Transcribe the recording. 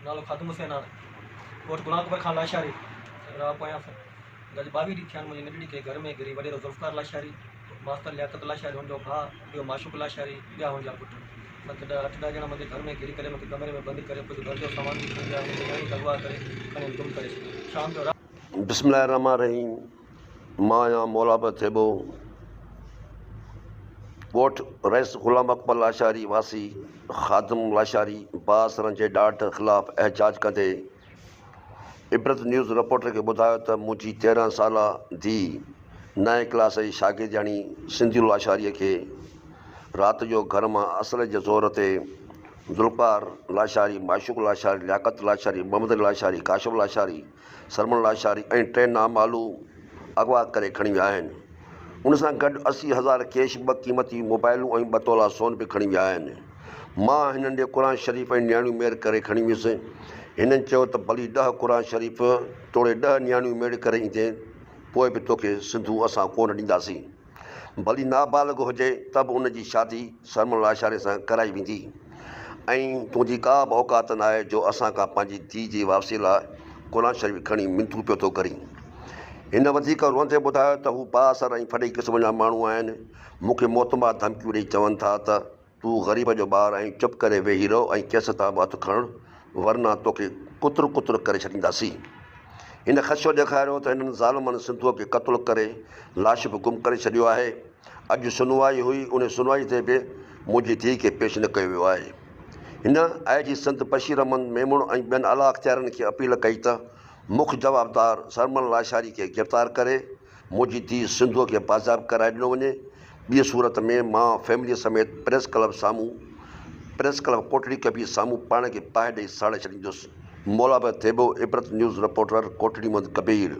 نالو خادم حسين آ ڳوٺ غلام اڪبر خان لاشاري راء پويان سان گڏ 22 ڏينهن ٿيا آهن منهنجي ننڍڙي کي گهر ۾ گهري وڏيرو ذوالفقار لاشاري، ماستر لياقت لاشاري هن جو ڀاء، ٻيو معشوق لاشاري، ٻيا هن جا پٽ. 7 ڏهه 8 ڏهه ڄڻا منهنجي گهر ۾ گهري ڪري مونکي ڪمري ۾ بند ڪري ڪجهه گهر جو سامان به کڻي ويا منهنجي نياڻي کي اغوا ڪري کڻي گم ڪري ڇڏيو. شام جو رات. بسم الله الرحمٰن الرحيم مان آهيان مولا بخش ٿيٻو ڳوٺ رئيس غلام اڪبر لاشاري واسي خادم لاشاري بااثرن جي ڏاڍ خلاف احتجاج ڪندي عبرت نيوز رپورٽر کي ٻڌايو ته منهنجي 13 سالا ڌيء نائين ڪلاس جي شاگردياڻي سنڌو لاشاري کي رات جو گهر مان اسلحي جي زور تي ذوالفقار لاشاري، معشوق لاشاري، لياقت لاشاري، محمد علي لاشاري، ڪاشف لاشاري، سرمن لاشاري ۽ ٽي نامعلوم اغوا ڪري کڻي ويا آهن. ان سان گڏ 80 هزار ڪيش، ٻه قيمتي موبائلون ۽ ٻه تولا سون به کڻي ويا آهن. مان هنن ڏي قرآن شريف ۽ نياڻيون ميڙ ڪري کڻي ويس. هنن چيو ته ڀلي ڏهه قرآن شريف توڙي ڏهه نياڻيون ميڙ ڪري ايندين پوء به توکي سنڌو اسان ڪونه ڏينداسين. ڀلي نابالغ هجي ته به ان جي شادي سرمن لاشاري سان ڪرائي ويندي ۽ تنهنجي ڪا به اوقات ناهي جو اسان کان پنهنجي ڌيء جي واپسيء لاء قرآن شريف کڻي منٿون پيو ٿو ڪرين. هن وڌيڪ روئندي ٻڌايو ته هو بااثر ۽ ڦڏئي قسم جا ماڻهو آهن، مون کي موتمار ڌمڪيون ڏئي چون ٿا ته تون غريب جو ٻار آهين، چپ ڪري ويهي رهه ۽ ڪيس تان به هٿ کڻ، ورنه توکي ڪتر ڪتر ڪري ڇڏينداسين. هن خدشو ڏيکاريو ته هنن ظالمن سنڌوء کي قتل ڪري لاش به گم ڪري ڇڏيو آهي. اڄ سنوائي هئي، ان سنوائي تي به منهنجي ڌيء کي پيش نه ڪيو ويو آهي. هن آء جي سنڌ بشير احمد ميمڻ ۽ ٻين اعليٰ اختيارين کي اپيل ڪئي ته مک جوابدار سرمن لاشاري کي گرفتار ڪري منهنجي ڌيء سنڌوء کي بازياب ڪرائي ڏنو وڃي، ٻيء صورت ۾ مان فيمليء سميت پريس ڪلب سامهون پريس ڪلب ڪوٽڙي ڪبير سامهون پاڻ کي باهه ڏئي ساڙي ڇڏيندس. مولا بخش ٿيٻو، عبرت نيوز رپورٽر، ڪوٽڙي محمد ڪبير.